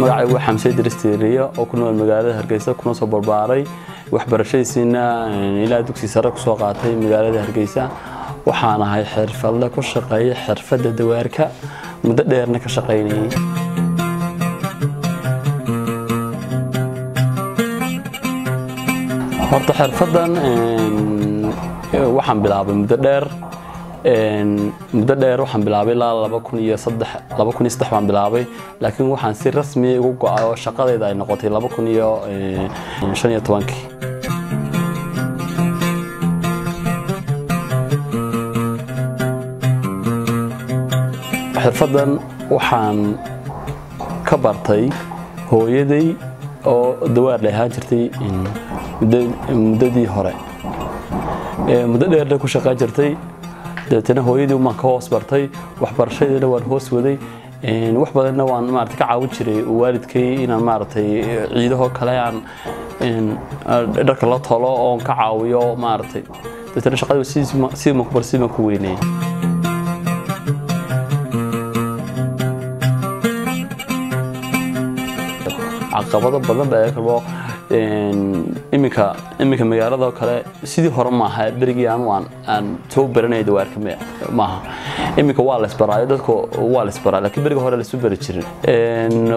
Magacaygu waa Xamse Idris Tiiriye oo ku nool magaalada Hargeysa, kuna soo barbaaray waxbarashadiisiina ilaa dugsi sare kusoo qaatay magaalada Hargeysa. Waxaan ahay xirfadle ku shaqeeya xirfadda dawaarka, muddo dheerna ka shaqaynayay. Horta xirfaddan waxaan bilaabay muddo dheer, muddo dheer waxaan bilaabay ilaa 2003, 2003 baan bilaabay, laakiin waxaan si rasmi ugu go'ay oo shaqadayda ay noqotay 2015-kii. Xirfaddan waxaan ka bartay hooyaday oo dawaar la ahaan jirtay muddadii hore, muddo dheerna ku shaqayn jirtay. Dabeetana hooyadii baan ka hoos bartay, waxbarashadeena waan hoos waday, wax badanna waan maaragtay ka caawin jiray waalidkay inaan maaragtay ciidahoo kale aan dharka la tolo oon ka caawiyo maaragtay. Dabeetana shaqadii sidii baan ku bar, sidii baan ku weynayay. Caqabado badan baa kaloo iminka magaalada oo kale sidii hore maaha. Berigii aan soo baranayay dawaarka maaha, iminka waa la isbaraayo, dadku waa la isbaraa, laakiin beriga hore laisu bari jirin.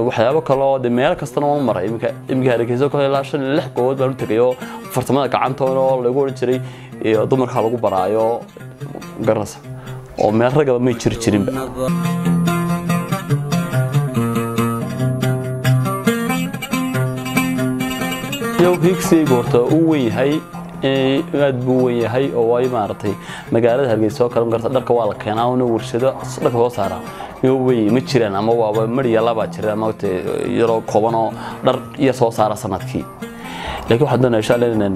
Waxyaabo kale oo de meel kastana waan maray. Iminka Hargeysa kale ilaa 5 6 goobood baan u tegay oo farsamada gacantooda oo lagu oran jiray dumarka lagu baraayo garanaysa, oo meel ragaba may jiri jirinba. Yow higsigaygu horta uu weyn yahay, aad buu u weyn yahay, oo waayo maaragtay magaalada Hargeysa oo kale magarata dharka waa la keenaa una warshado dharka soo saara yo wey ma jiraan, ama waaba mariya labaa jira ama yaroo kooban oo dhar iyo soo saara sanadkii. Laakiin waxaan doonaya insha Allah inaan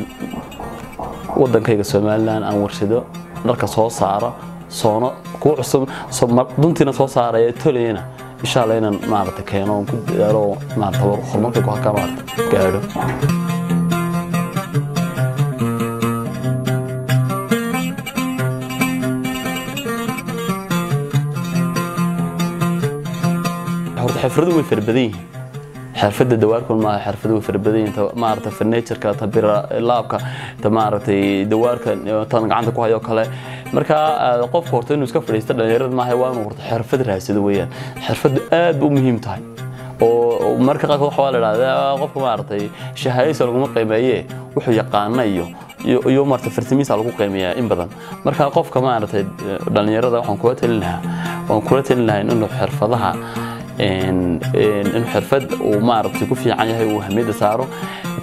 wadankayga Somaliland aan warshado dharka soo saara, soona kuwa cusub duntiina soo saaraya tolayana insha Allah inaan maaragtay keeno oon ku dadaalo maaragtay horumarka ku halkaa maaragtay gaadho. Horta xirfadu way fara badan yihiin, xirfadda dawaarku maaha, xirfadu way fara badan yihiin, maaragtay furniture-ka, ta bira laabka, ta maaragtay dawaarka tan gacanta ku hayo kale. Marka qofku horta inuu iska fadhiisto dhalinyarada maaha, waa inuu horta xirfad raadsado weeyaan. Xirfaddu aad u muhiim tahay, oo marka qaarkood waxaa la idhahdaa qofka maaragtay shahaadadiisa laguma qiimeeye, wuxuu yaqaana iyo maaragtay fartimiisa lagu qiimeeyaa in badan. Marka qofka maaragtay dhalinyarada waxaan kula talin lahaa, waan kula talin lahaa inuu xirfadaha, in xirfad uu maaragtay ku fiican yahay uu hamiyadda saaro,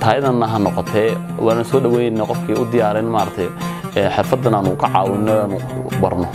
taayadanna ha noqotee. Waana soo dhaweynayna qofkii u diyaarin maaragtay xirfadan aanu ka caawino aanu barno.